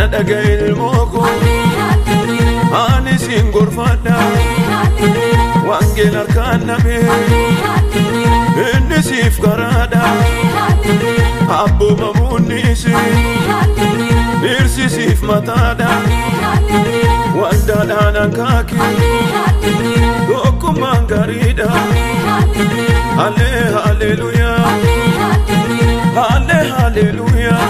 Na dhaga'i ilmoo koo ani siin gorfadha wangeela harkaan dhabee inni siif karaadha abboomamuun dhiisi dhirsi siif mataadha waldaadhaan akaaki tokkummaan gaariidha hallee halleluuyaa hallee halleluuyaa.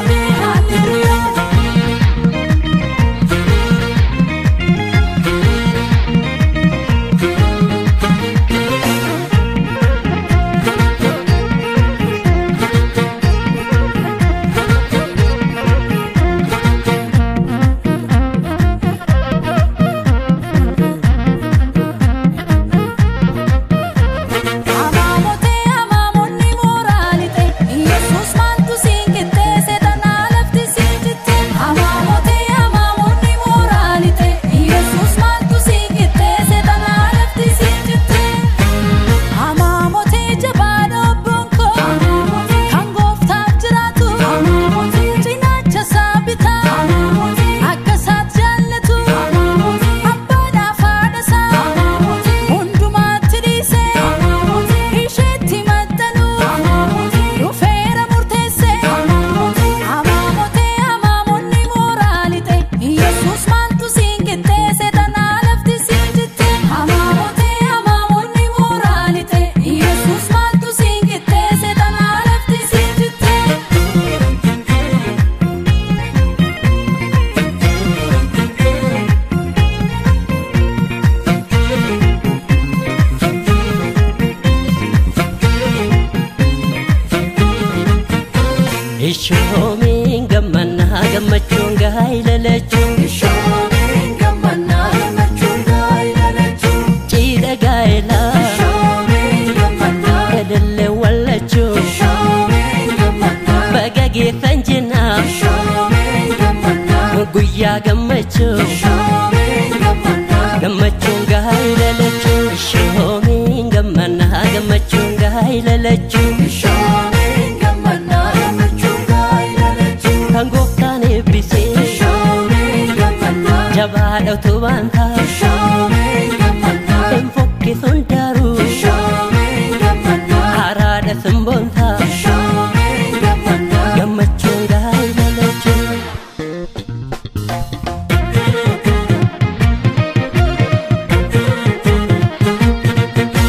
Ishoomiin gammannaa gammachuun gaa'ela lachuu. Ishoomiin gammannaa gammachuun gaa'ela lachuu. Cidha gaa'elaa. Ishoomiin gammannaa. Elellee wallachuu. Ishoomiin gammannaa. Baga geessan jennaa. Ishoomiin gammannaa. Guyyaa gammachuu. Ishoomiin gammannaa. Gammachuun gaa'ela lachuu. Ishoomiin gammannaa gammachuun gaa'ela lachuu. Ishoomiin gammannaa gammachuun gaa'ela lachuu. Kan gooftaan eebbisee. Ishoomiin gammannaa. Jabaadha utubaan ta'a. Ishoomiin gammannaa. Hin fokkisuun daruu. Ishoomiin gammannaa. Haaraadha simboon ta'a. Ishoomiin gammannaa. Gammachuun gaa'ela lachuu.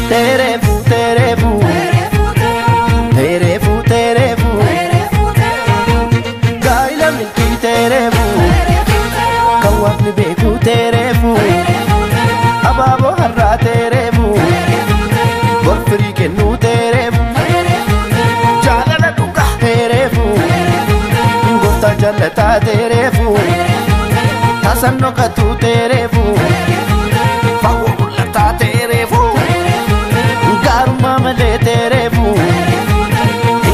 Terefu terefu terefu terefu gaa'ela milkii terefu kan waaqni beeku terefu abaaboo har'aa terefu gorfirii kennuu terefu jaalala dhugaa terefu gooftaa jallataa terefu tasan dhokatu terefu.